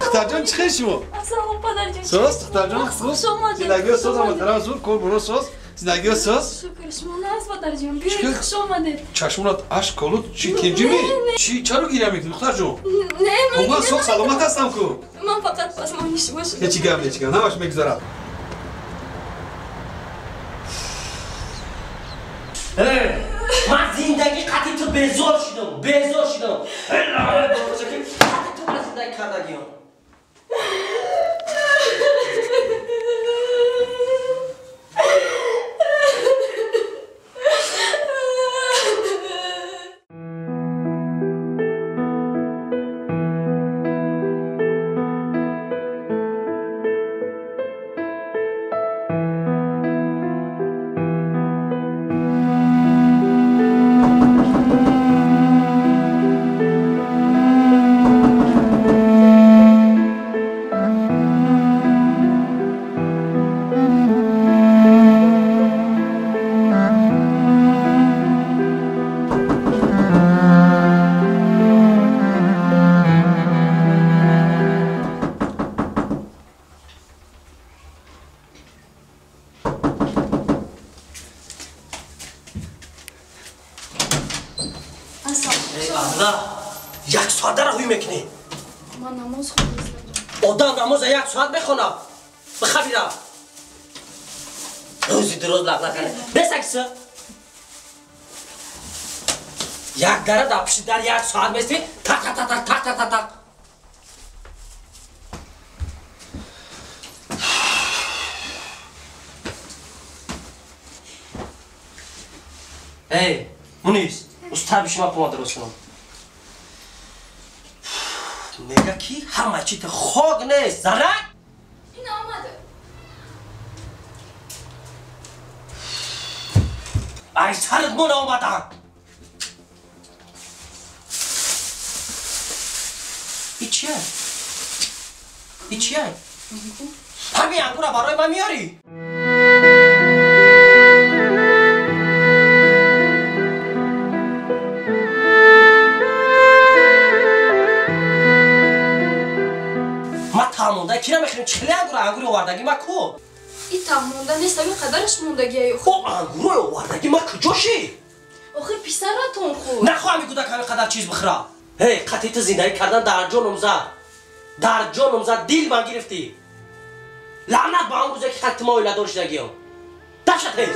Духтарҷон, чӣ хел шумо? Ассалом, падарҷон. Соз, духтарҷон, хуш омадед. Зиндагиё соз, ҳаматарам зур, кор боро соз. Зиндагиё соз. Шукр, шумо нағз, падарҷон. Биёед, хуш омадед. Чашмонат ашк олуд, чӣ тинҷимӣ? Чӣ, чаро гиря мекунӣ, духтарҷон? Не, ман ман соз саломат ҳастам ку. Ман фақат пасмони шумо шудам. Ҳеҷ гап, ҳеҷ гап, ҳамаш мегузарад. Ман зиндагӣ қатъи ту безор шудам, безор шудам. Қатъи ту ман зиндагӣ кардагиам. Як соат дара ҳуй мекунӣ? Ман намоз хондам. Одам намоза як соат мехонад. Бихабира. Рӯзи дуроз лағлақ карда. Бесакса. Як дара дар пишти дар як соат местӣ, так так так так так так так. Эй, Мунис, устаби шума помад ростунам. Мега ки ҳама чита хок нест, занак? Ин омада. Ай сарат мон омадан. И чия? И чия? Ҳамин ангура барои ман меёрӣ? Таъмонда кира мехӯрем? Чӣ хеле ангура ангури овардагӣ ма ку? И таъмонда нест, ами қадараш мондагиай. О, ангурои овардагӣ ма куҷо ши? Охир писаратон хӯрд. Нахоҳам кӯдак ҳами қадар чиз бихӯра. Эй, қатъи ту зиндагӣ кардан дар ҷоном зад. Дар ҷоном зад, дил ман гирифтӣ. Лаънат ба он рӯзе ки қатъи ма оиладор шудагиам. Даша тез.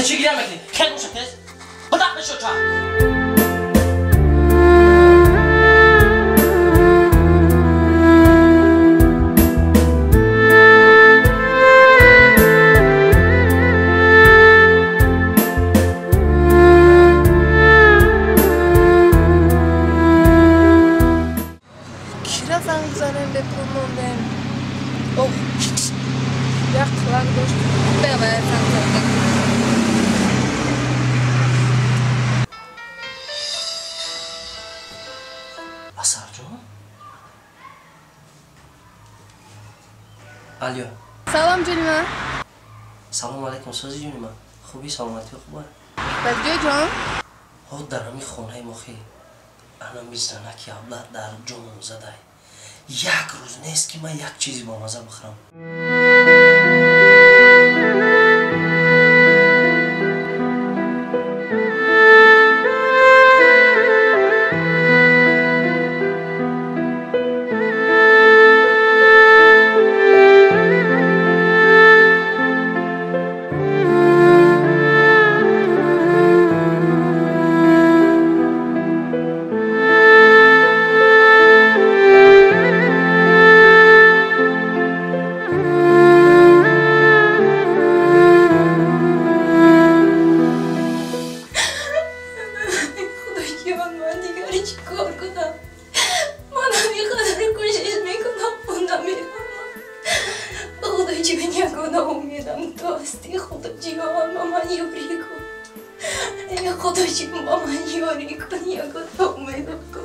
Чӣ гиря мекунӣ? Хел боша тез. Бидақ бишо ча. Кира занг занем бе пул мондем? Ох, як қилак дошт. Бевая занг задам. Асарҷон? Алё. Салом ҷони ман. Салом алайкум, сози ҷони ман. Хуби, саломатӣ хуба? Бадҷо ҷон? Ҳо, дар ҳамин хонаи мохи анами занаки абла дар ҷоном задай. Як рӯз нест ки ман як чизи бомаза бихӯрам. Худо ҷон, ба ман ёрӣ кун, ягона умедам ту.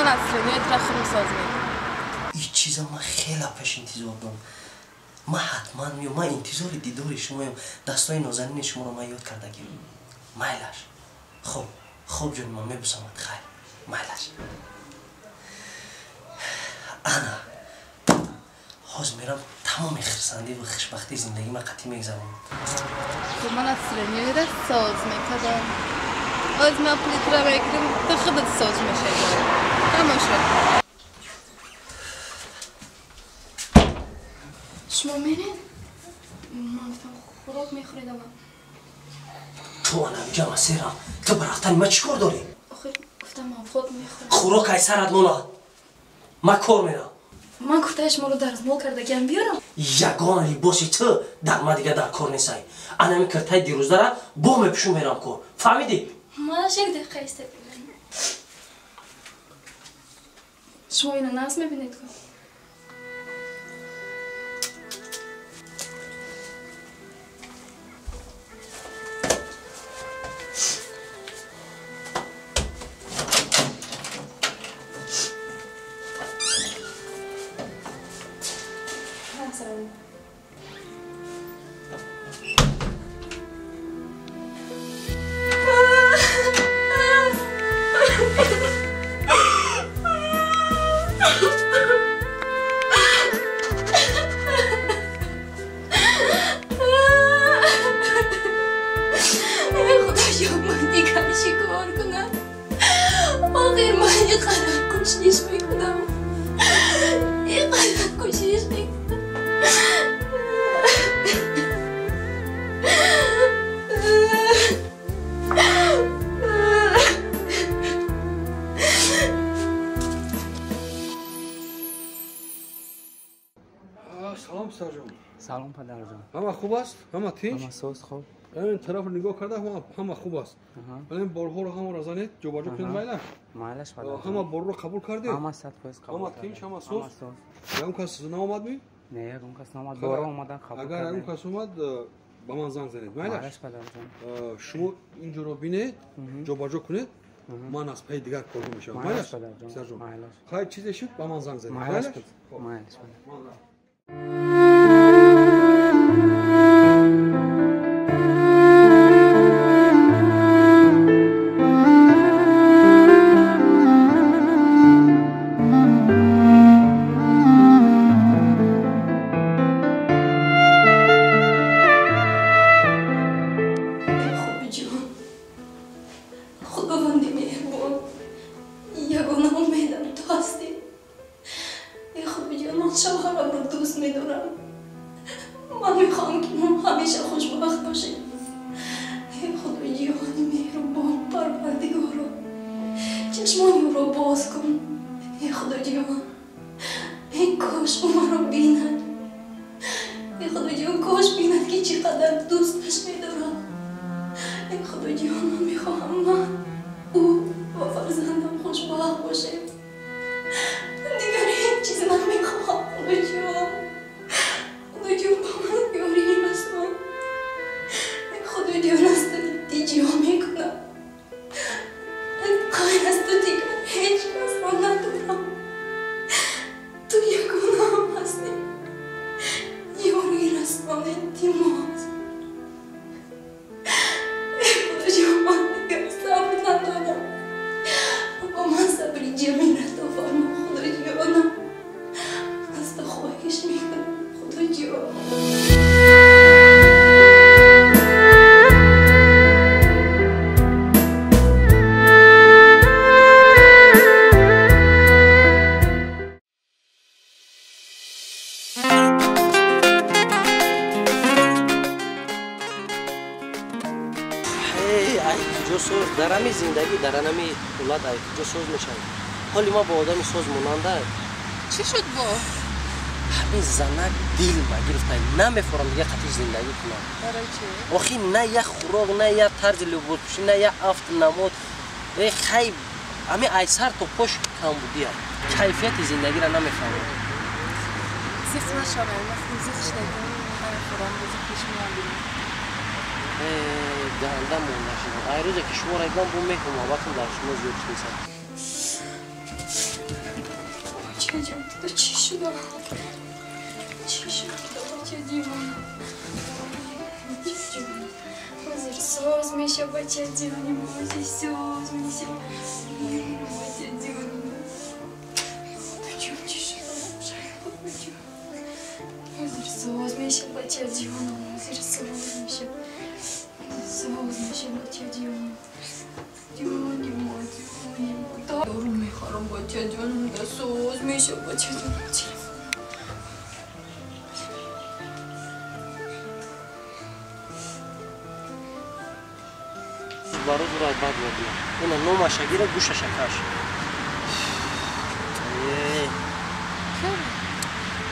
Ман настроение тра худам соз мекунам. Ин чиза ман хеле пеш интизор дорам. Ман ҳатман меом, ман интизори дидори шумоям. Дастои нозанини шуморо ман ёд кардагим. Майлаш. Хоб, хоб ҷони ман, мебусамад. Хайр, майлаш. Ана, ҳозир мерам тамоми хирсандӣ ва хушбахтии зиндагӣ ман қатъӣ мегзаронам. Ман настроениеро соз мекардам. Ҳозир ман плитра мекунам, ту худат соз мешавӣ. Тамошо. Шумо меред? Ман гуфтам хӯрок мехӯред ама. Ту ана инҷа серам. Ту ба рафтани ман чӣ кор дорӣ? Охир гуфтам ман хӯрок мехӯрам. Хӯрок ай сарат монад. Ман кор мерам. Ман гуфтаи шуморо дарзмол кардагиам биёрам. Ягона либоси ту дар ман дигар дар кор несай. Анами киртаи дирӯзара бо мепӯшум мерам кор. Фаҳмидӣ? Манаш як дақиқа истед. Шумо ина нағз мебинед ку? Салом падарҷон. Ҳама хуб аст? Ҳама тинч? Ҳама соз хуб. Ин тарафро нигоҳ карда ҳама хуб аст. Ин борҳоро ҳамаро занед, ҷобаҷо кунед майлаш? Майлаш падарҷон. Ҳама борро қабул кардед? Ҳама 100% қабул. Ҳама тинч, ҳама соз? Ягон кас наомад ми? Не, ягон кас наомад. Борро омадан қабул кардем. Агар ягон кас омад, ба ман занг занед, майлаш? Майлаш падарҷон. Шумо инҷоро бинед, ҷобаҷо кунед. Ман аз пайи дигар корҳо мешавам. Майлаш падарҷон. Майлаш. Хайр, чизе шуд, ба ман занг занед. Майлаш. Майлаш. Зиндагӣ дар анами ҳолат ай куҷо соз мешавад? Ҳоли ма бо одами соз монанда. Чӣ шуд бо? Ҳамин занак дил ма гирифта, намефорам дига қатиш зиндагӣ кунам. Барои чӣ? Охи на як хӯрок, на як тарзи либоспӯшӣ, на як афт намод. Э хай, ҳамин ай сар то пош камбудия. Кайфияти зиндагиро намефаҳмам. Зиқ нашавем, зиқ шудагӣ, намефорам, зиқ пеш меям бинем. Ганда монда шудам. Ай рӯзе ки шуморо дидам, бо меҳру муҳаббатам дар шумо зиёд шудааст. Бачаҷон, ту чӣ шуда? Чӣ шуда, бачаҷон? Бачаҷон, ҳозир соз меша, бачаҷон, ҳозир соз меша. Бачаҷон. Худоҷон, чӣ шуда? Худоҷон. Ҳозир соз меша, бачаҷон, ҳозир соз меша. Соз меша, бачаҷон. Ҷони мо, ҷони мо. Дору мехӯрам, бачаҷон, соз меша, бачаҷон. Бароз ро бад мебинам. Ина номаша гира, гӯшаша каш.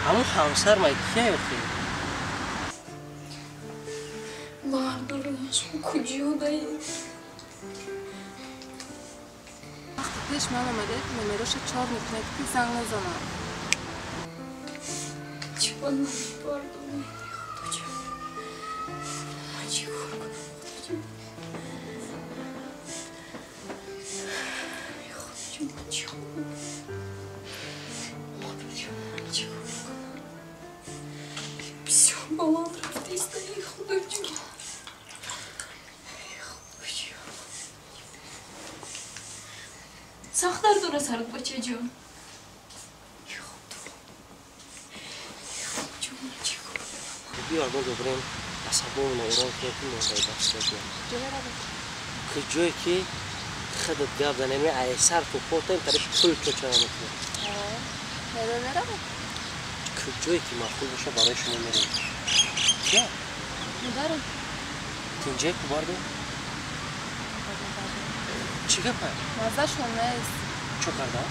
Ҳамун ҳамсар май кия охи? Бардорам, шумо куҷо даед? Вақти пеш ман омадед, номероша чор мекунед, ки занг назанам. Чӣ ба намебардорам, худоҷон? Ман чӣ кор кунам, худоҷон? Худоҷон, ман чӣ кор кунам? Худоҷон, ман чӣ кор кунам? Бисёр баланд рафтиста, худоҷон. Худоҷон. Сахт дард дорад сарат, бачаҷон. Худо. Худоҷон, ман чӣ кор кунам? Биё ягон ҷо бирем, асабомона ором кунем, ки мондаи даст биям. Куҷо меравед? Куҷое ки худат гап занем, ай сар то потаем, тари пул чоча мекунем. Меравед? Куҷое ки маъқул боша, барои шумо мерем. Кия? Модарам. Тинҷае ку бардо? Чӣ гапа? Маззашон нест. Чо карда?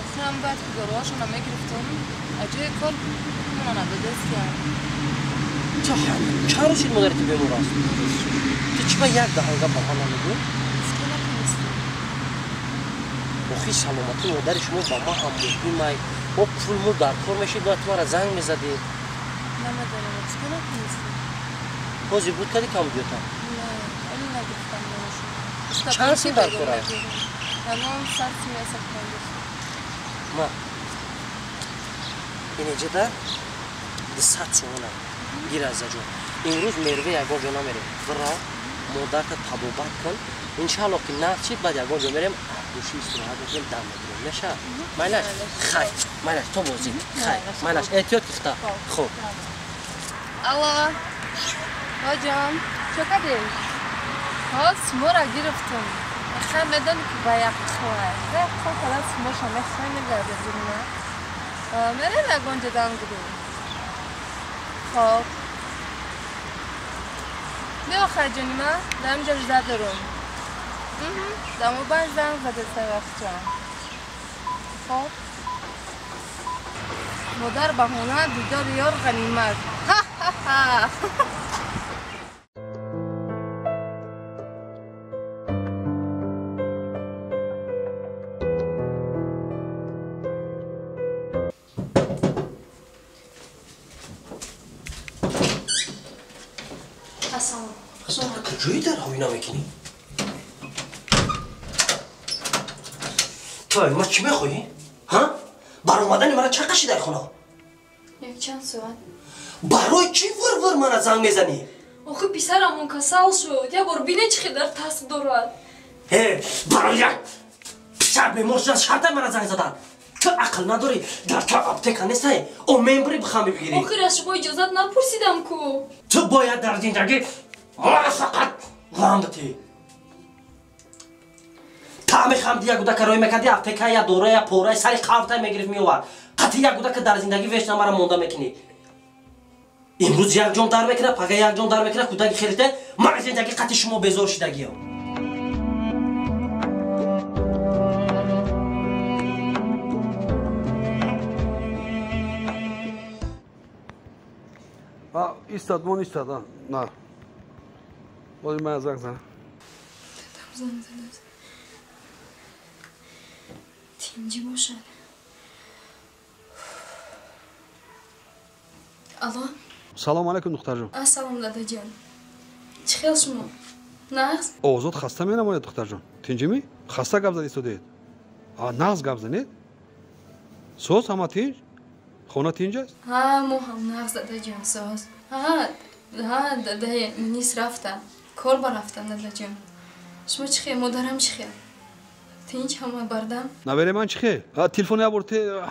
Охирам бояд ки доруҳошонро мегирифтум. Аз ҷои кор пулмона надодастиям. Чанд рӯз шуд модари ту бемор аст? Ту чӣ ба як даҳон гап ба ман намегӯӣ? Гуфта натонистам. Охи саломатии модари шумо ба ман ҳам муҳим ай. О пул мул дар кор мешид, бояд ту мара занг мезадӣ. Намедонам, гуфта натонистам. Ҳозир буд кади кам биётам? Не, оли нагирифтам дорушон. Чанд сум дар кор аст? Ягон 100 сум я 150 сум. Ма инеҷада 200 сомона гир аз заҷон. Имрӯз мерве ягон ҷо намерем. Бира модарта табобат кун. Иншаалло ки нағз шид, баъд ягон ҷо мерем, гӯши истироҳат мекунем, дам мегирем. Меша? Майлаш? Хай, майлаш, то бозӣ. Хай, майлаш, эҳтиёт кихта. Хуб. Алло. Ҳоҷон, чо кардем? Ҳо, сумора гирифтум. Хай медонӣ ки ба як қилай. Ба як қил кадан сумоша мехоҳем мегардем ҷунна. Мерем ягон ҷо дам гирем. Хоб. Биё хайҷони ман, дар инҷо жда дорум. Дар мобайн занг зада сай вақтҷон. Хоб. Модар баҳона, дидори ёр ғанимат. Ха-ха-ха. Ассалом. Куҷои дар ҳоина мекунӣ? Ту ма чӣ мехоҳӣ? Ҳа? Баромадани мара ча қаши дар хона? Якчанд соат. Барои чӣ вир-вир мара занг мезанӣ? Охи писарамон касал шуд. Як бор бине чӣ хел дар тасб дорад. Э, барои як писар бемор шудан шартай мара занг задан. Ту ақл надорӣ, дар та аптека нестай. О мембри бихами бигирӣ. Охир аз шумо иҷозат напурсидам ку. Ту бояд дар зиндагӣ мара фақат ғам дитӣ. Та мехам дия гудака рой мекарди, аптека я дора я пора сари қавтай мегирифт меовард. Қатъи як гудака дар зиндагӣ вешна мара монда мекунӣ. Имрӯз як ҷон дар мекунад, пага як ҷон дар мекунад, кӯдаки хелите мара зиндагӣ қатъи шумо безор шидагиё. Истад, мон истад, на. Бози ман занг занам. Дадам занг задааст. Тинҷӣ бошад. Алло. Салом алейкум, духтарҷон. Ассалом, дадаҷон. Чӣ хел шумо? Нағз? Озод хаста менамояд, духтарҷон. Тинҷимӣ? Хаста гап зад истодед. Нағз гап занед? Соз ҳама тинҷ? Хона тинҷ аст? Ҳа, мо ҳам нағз, дадаҷон, соз. Ҳа, ҳа, дадаи Мунис рафта. Кор барафта, дадаҷон. Шумо чӣ хел, модарам чӣ хел? Тинҷ ҳама бардам? Набераи ман чӣ хел? Телефон як бор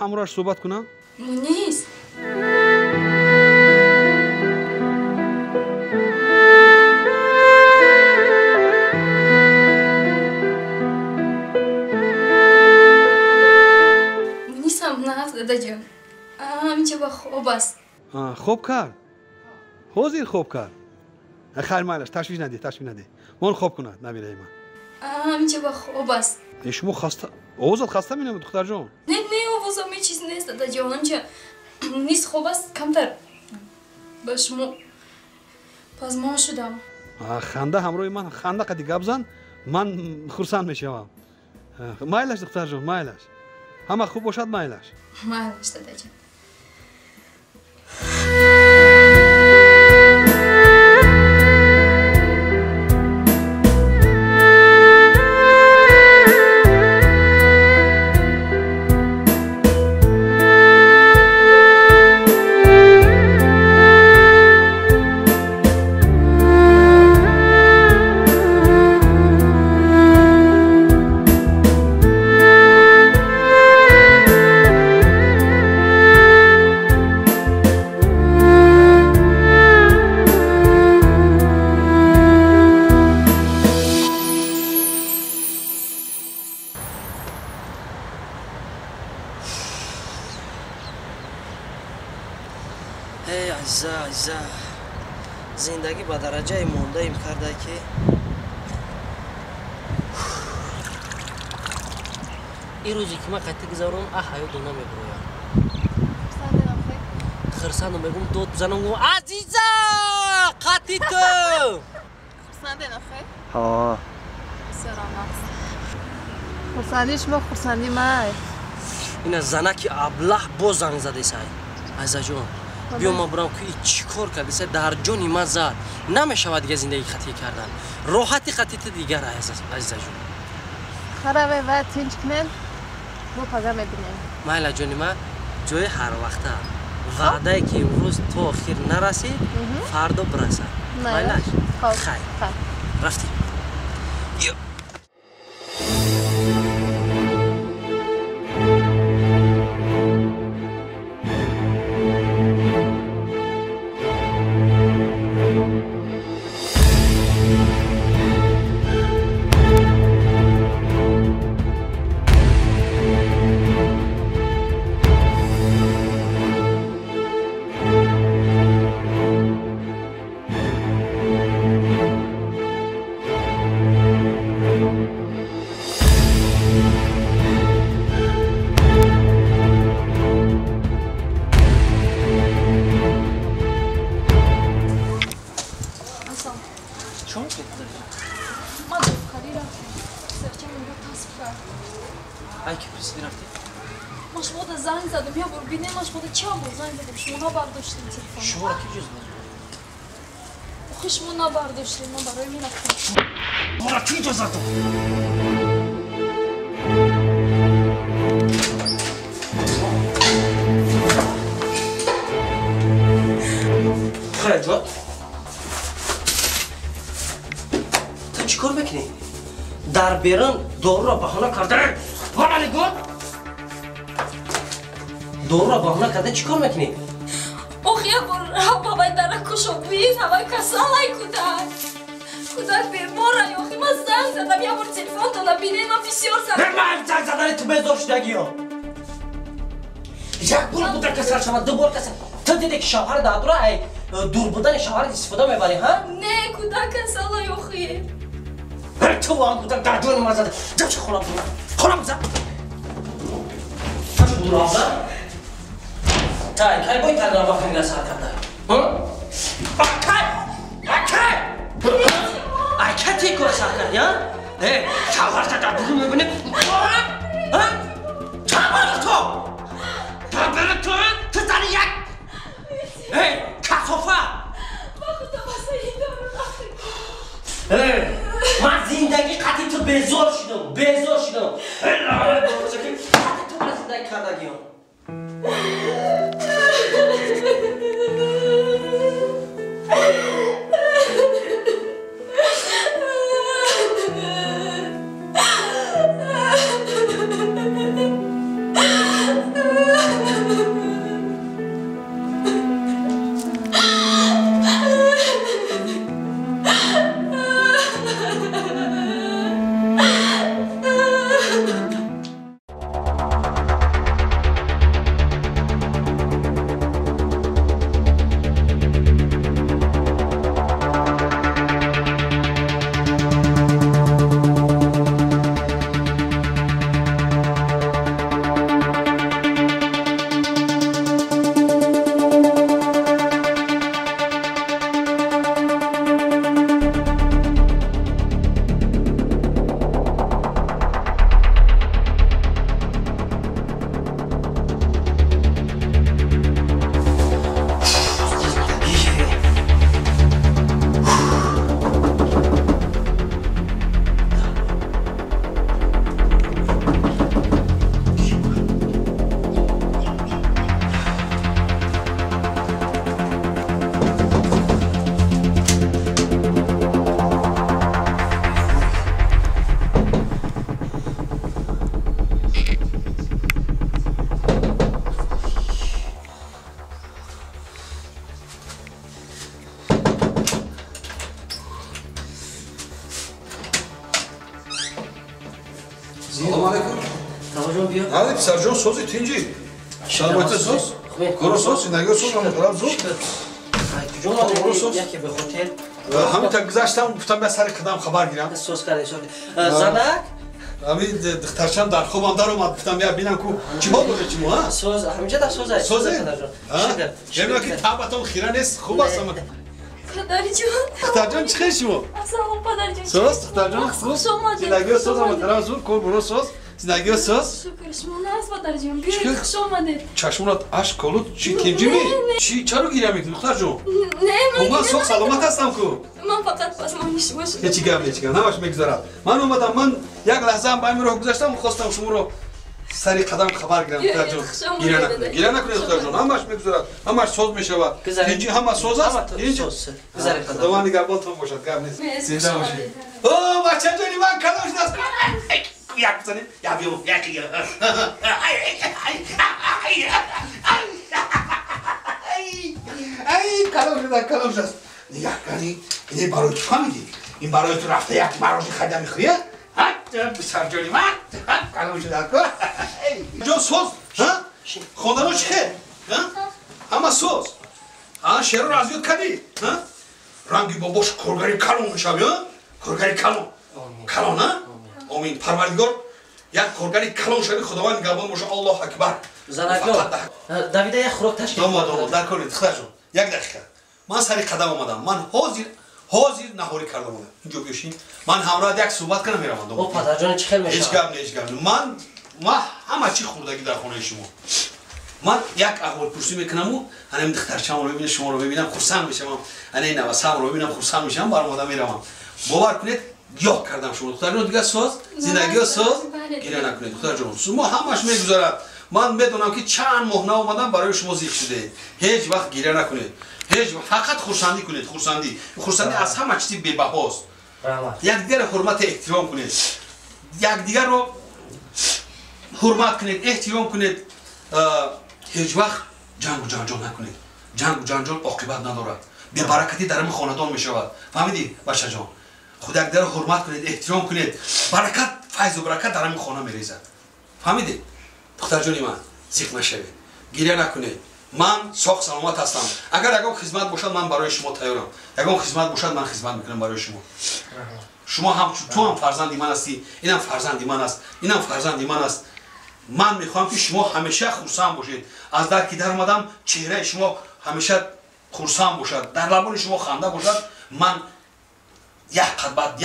ҳамроҳаш суҳбат кунам? Мунис! Дадаҷон, ҳаминҷа ба хоб аст. Хоб кард? Ҳозир хоб кард? Хайр, майлаш, ташвиш надиҳ, ташвиш надиҳ. Мон хоб кунад, набираи ман. Ҳаминҷа ба хоб аст. Шумо хаста, овозат хаста менамуд, духтарҷон? Не, не, овозам ҳеҷ чиз нест, дадаҷон. Ҳаминҷа низ хоб аст, камтар ба шумо пазмон шудам. Ханда ҳамроҳи ман, ханда қади гап зан, ман хурсанд мешавам. Майлаш, духтарҷон, майлаш. Ҳама хуб бошад, майлаш. Майлаш, дадаҷон. Эй, Азиза, Азиза, зиндагӣ ба дараҷае мондаим карда, ки ин рӯзе ки ман қатъи гузаронам, а ҳаётро намебуроям. Хирсандам, мегум, дод бизанам, гум, Азиза, қатъи ту! Хурсанден охе? Ҳо. Бисёрам нағз. Хурсандии шумо хурсандии май. Ина занаки аблаҳ боз занг задесай. Азизаҷон, биё ман бурам, ки чӣ кор кардеса, дар ҷони ман зад. Намешавад дига зиндагӣ қатъӣ кардан. Роҳати қатъи ту дигар, Азизаҷон. Хараве ва тинҷ кунен, мо пага мебинем. Майла, ҷони ман, ҷои ҳарвақта. Ваъдае ки имрӯз то охир нарасид, фардо бирасад. Майлаш? Хайр. Рафтем. Ай, ки пурсидӣ рафтӣ? Ман шумода занг задам, як бор бинем, ман шумода чанд бор занг задам, шумо набардоштем телефон. Шуморо ки иҷоза дод? Охи шумо набардоштем, ман барои мерафтам. Шуморо ки иҷоза дод? Хайрҷон, ту чӣ кор мекунӣ? Дар берун доруро баҳона карда, мана нигоҳ, доруро баҳона карда чӣ кор мекунӣ? Ох, як бор ҳавай дара кушод, бин, ҳавай касалай кӯдак. Кӯдак беморай, охи ман занг задам, як бор телефонтона бинед, ман бисёр занг. Ман занг задани ту безор шудагиё. Як бор кӯдак касал шавад, ду бор касал. Ту диде ки шавҳар дар дура, ай дур будани шавҳарат истифода мебарӣ, ҳа? Не, кӯдак касалай, охи. Ту вам кӯдак дар ҷони ман зада. Ҷамши хона бура. Хона бизан. Ҷамши бура, тай, кай бой тагра вақт сар карда. Акай! Акай! Акай ти кора сар карди, а? Э, шавҳарта дар дур мебинӣ. А? Чабар ту! Дар ту, ту зани як. Э, касофа! Ба худо масаи дору охи. Э, ман зиндагӣ қатъи ту безор шудам, безор шудам. Э, лаънат бошад, ки қатъи ту ман зиндагӣ кардагиам. Писарҷон, сози тинҷӣ? Шарбати соз? Коро соз? Зиндагиё соз? Ҳама тараф зуд? Яке бехотир. Ҳамин та гузаштам, гуфтам я сари қадам хабар гирам. Соз карда, соз. Занак? Ҳамин духтарчам дар хобам даромад, гуфтам я бинам ку чӣ ҳол доред шумо, ҳа? Соз, ҳаминҷа дар соз аст. Созе? Мебинам ки табатон хира нест, хуб аст ҳама. Падарҷон. Духтарҷон, чӣ хел шумо? Ассалом, падарҷон. Соз, духтарҷон, хуш омадед. Зиндагиё соз, ҳама тараф зуд, кор буро соз. Зиндагиё соз? Шукр, шумо наст, падарҷон. Биёед, хуш омадед. Чашмонат ашк олуд, чӣ тинҷимӣ? Чӣ чаро гиря мекунӣ, духтарҷон? Не, ман ман соғ саломат ҳастам ку. Ман фақат пасмони шумо шудам. Ҳеҷ гап, ҳеҷ гап, ҳамаш мегузарад. Ман омадам, ман як лаҳзаам ба ҳамин роҳ гузаштам, хостам шуморо сари қадам хабар гирам, духтарҷон. Гиря накунед, гиря накунед, духтарҷон. Ҳамаш мегузарад, ҳамаш соз мешавад. Тинҷӣ ҳама соз аст? Худованд нигаҳбонтон бошад, гап нест. Зинда бошед. О, бачаҷони ман калон шудааст. Як бизанед, я биё, як. Ай, калон шуда, калон шудааст. Нигоҳ кани, ин барои ту фаҳмидӣ? Ин барои ту рафта як марожи харида мехӯрӣ? Писарҷони ман, калон шуда ку. Ҷон соз, ҳа? Хондано чӣ хел? Ҳама соз. Ҳа, шеърро аз ёд кардӣ? Ҳа? Ранги бобош коргари калон мешавӣ, ҳа? Коргари калон. Калон, ҳа? Омин. Парвардигор, як коргари калон шави, Худованд нигаҳбон боша. Аллоҳ акбар. Занакҷон, Давида як хӯрок ташкил. Домод, домод, дар кор духтарҷон, як дақиқа. Ман сари қадам омадам. Ман ҳозир наҳорӣ карда омадам. Инҷо биёшин. Ман ҳамроҳат як суҳбат кардам меравам. О, падарҷон, чӣ хел мешавад? Ҳеҷ гап не, ҳеҷ гап не. Ман ҳама чӣ хӯрдагӣ дар хонаи шумо. Ман як аҳволпурсӣ мекунаму, ана ин духтарчамро мебинам, шуморо мебинам, хурсанд мешавам. Ана ин навасамро мебинам, хурсанд мешавам, баромада меравам. Бовар кунед, ёд кардам шумо. Духтарҷон, дигар соз, зиндагиё соз, гиря накунед, духтарҷон. Шумо ҳамаш мегузарад. Ман медонам ки чанд моҳ наомадам, барои шумо зиқ шудаед. Ҳеҷ вақт гиря накунед. Ҳеҷ фақат хурсандӣ кунед, хурсандӣ. Хурсандӣ аз ҳама чизи бебаҳост. Якдигарро ҳурмату эҳтиром кунед. Якдигарро ҳурмат кунед, эҳтиром кунед. Ҳеҷ вақт ҷангу ҷанҷол накунед. Ҷангу ҷанҷол оқибат надорад. Бебаракатӣ дар ҳамин хонадон мешавад. Фаҳмидӣ, бачаҷон? Худ якдигарро ҳурмат кунед, эҳтиром кунед. Баракат, файзу баракат дар ҳамин хона мерезад. Фаҳмидед? Духтарҷони ман, зиқ нашавед, гиря накунед. Ман соғ саломат ҳастам. Агар ягон хизмат бошад, ман барои шумо тайёрам. Ягон хизмат бошад, ман хизмат мекунам барои шумо. Шумо ҳам, ту ҳам фарзанди ман ҳастӣ, инам фарзанди ман аст, инам фарзанди ман аст. Ман мехоҳам ки шумо ҳамеша хурсанд бошед. Аз дар ки даромадам, чеҳраи шумо ҳамеша хурсанд бошад, дар лабони шумо ханда бошад. Ман як қабат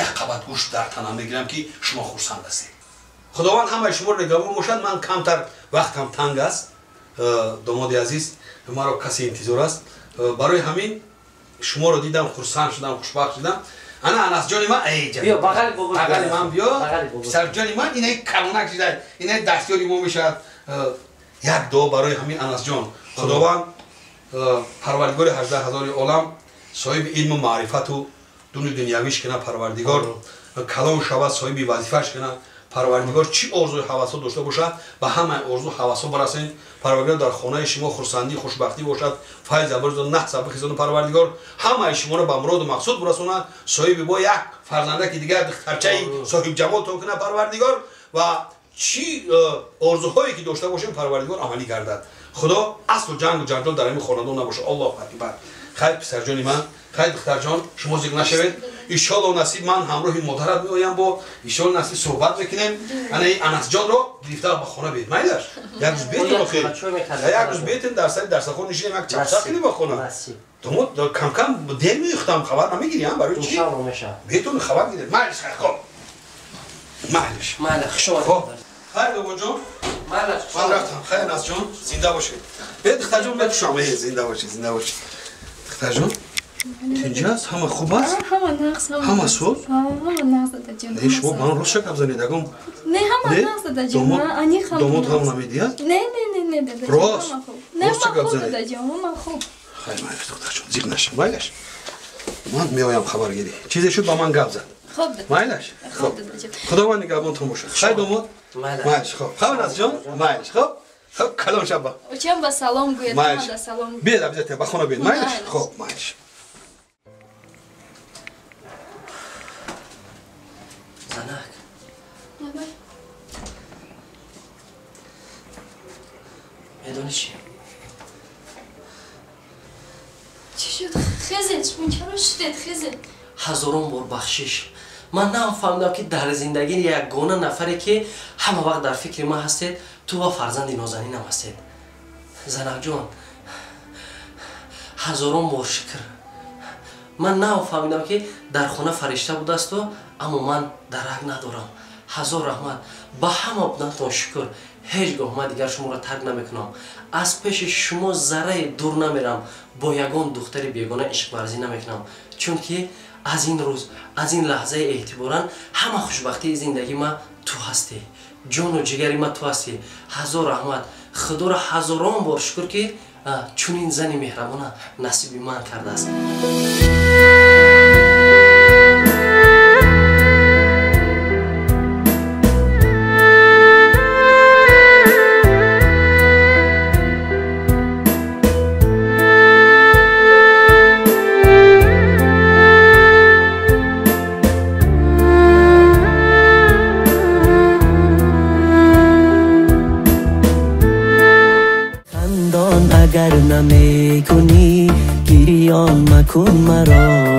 гӯшт дар танам мегирам ки шумо хурсанд ҳастед. Худованд ҳамаи шуморо нигаҳбон бошад. Ман камтар вақтам танг аст, домоди азиз, маро касе интизор аст. Барои ҳамин шуморо дидам, хурсанд шудам, хушбахт шудам. Ана Анасҷони ман, эй ҷан, бағали ман биё, писарҷони ман, инаи калонак шуда, инаи дастёри мо мешавад. Як дуо барои ҳамин Анасҷон. Худованд парвардигори 18,000 олам соҳиби илму маърифату дуни дунявиш кина, парвардигор калон шавад, соҳиби вазифаш кина, парвардигор чӣ орзуи ҳавасҳо дошта бошад, ба ҳамаи орзу ҳавасҳо барасен. Парвардигор дар хонаи шумо хурсандӣ, хушбахтӣ бошад, файз абрзон, наҳс бихизону, парвардигор ҳамаи шуморо ба муроду мақсуд бирасонад. Соҳиби бо як фарзандаки дигар духтарчаи соҳибҷамолтон кунад парвардигор, ва чӣ орзуҳое ки дошта бошем парвардигор амалӣ гардад. Худо аслу ҷангу ҷанҷол дар ҳамин хонадон набошад. Аллоҳу акбар. Хайр писарҷони ман, хайр духтарҷон, шумо зиқ нашавед. Иншоалло насиб ман ҳамроҳи модарат меоям, бо иншоалло насиб суҳбат мекунем. Ана ин Анасҷонро гирифта ба хона биед. Майлаш? Як рӯз бетон охир. Як рӯз бетон дар сари дарсахон нишинем, як чақчақ кунем ба хона. Домод кам-кам дер меюхтам, хабар намегирӣ, барои чӣ? Бетон хабар гиред. Майлаш, хайр, хоб. Майлаш. Майлаш, хуш омадед. Хайр бобоҷон. Майлаш. Ман рафтам. Хайр Анасҷон, зинда бошед. Бе духтарҷон, бепӯшам. Зинда бошед, зинда бошед. Духтарҷон, тинҷ аст? Ҳама хуб аст? Ҳама нағз, ҳама соз? Ҳама нағз, дадаҷон. Не, шумо ба ман рост гап занед, агом. Не, ҳама нағз, дадаҷон. Аниқ ҳама. Домод ғам намедиҳад? Не, не, не, не, дадаҷон. Рост. Не, ман хуб, дадаҷон, ман хуб. Хайр, майлаш, духтарҷон, зиқ нашав, майлаш. Ман меоям хабаргирӣ. Чизе шуд ба ман гап зад. Хуб, майлаш? Хуб, дадаҷон. Худованд нигаҳбонтон бошад. Хайр домод. Майлаш, хуб. Хайр Анасҷон, майлаш, хуб. Хуб, калон шаб. Очам ба салом гӯяд, ман да салом. Биед, обязательно ба хона биед. Майлаш? Хуб, майлаш. Занак. Медонӣ чӣ? Чӣ шуд? Хезед, шумо чаро шудед, хезед? Ҳазорон бор бахшиш. Ман нафаҳмидам, ки дар зиндагӣ ягона нафаре, ки ҳама вақт дар фикри ман ҳастед, ту ва фарзанди нозанинам ҳастед. Занакҷон, ҳазорон бор шукр. Ман нафаҳмидам, ки дар хона фаришта будасту, аммо ман дарак надорам. Ҳазор раҳмат, ба ҳама будантон шукр. Ҳеҷ гоҳ ман дигар шуморо тарк намекунам. Аз пеши шумо заррае дур намерам, бо ягон духтари бегона ишқварзӣ намекунам. Чунки аз ин рӯз, аз ин лаҳзаи эътиборан ҳама хушбахтии зиндагии ман ту ҳастӣ. Ҷону ҷигари ман ту ҳастӣ. Ҳазор раҳмат. Худоро ҳазорон бор шукр, ки чунин зани меҳрабона насиби ман кардааст. اگر نمیکنی گریان مکن مرا.